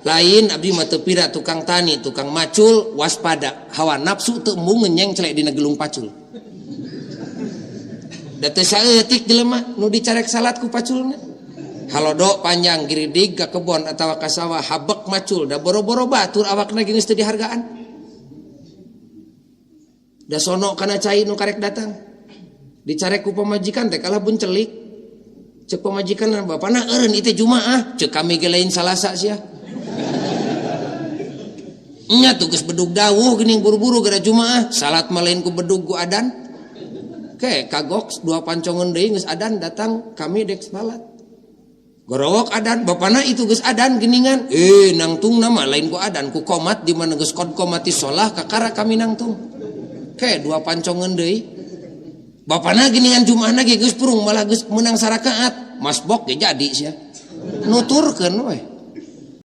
Lain abdi mah teu pira tukang tani, tukang macul, waspada. Hawa nafsu teu embungeun nyengcle dina gelung pacul. Da teu saeutik jelema nu dicarek salat ku paculna. Halodo panjang giridig ka kebon atawa ka sawah habek macul da boro-boro batur awakna ge geus teu dihargaan. Da sono kana cai nu karek datang. Dicarek ku pamajikan teh kalah buncelik. Cek pamajikan bapana eureun ieu teh Jumaah, cek kami ge lain Salasa sia. Nya tuh geus bedug dawuh geuning buru-buru gara Jumaah, salat mah lain ku bedug ku adan. Ke kagok dua pancongan deui geus adan datang kami dek salat. Gorowok adan, bapana itu geus adan geningan. Nangtung nama lain ku adan ku komat di mana geus kod komati sholah kakara kami nangtung. Ke dua pancongan deui. Bapana geningan Jumaahna ge geus purung malah geus menang sarakaat. Masbok ge jadi sia. Nuturkeun we.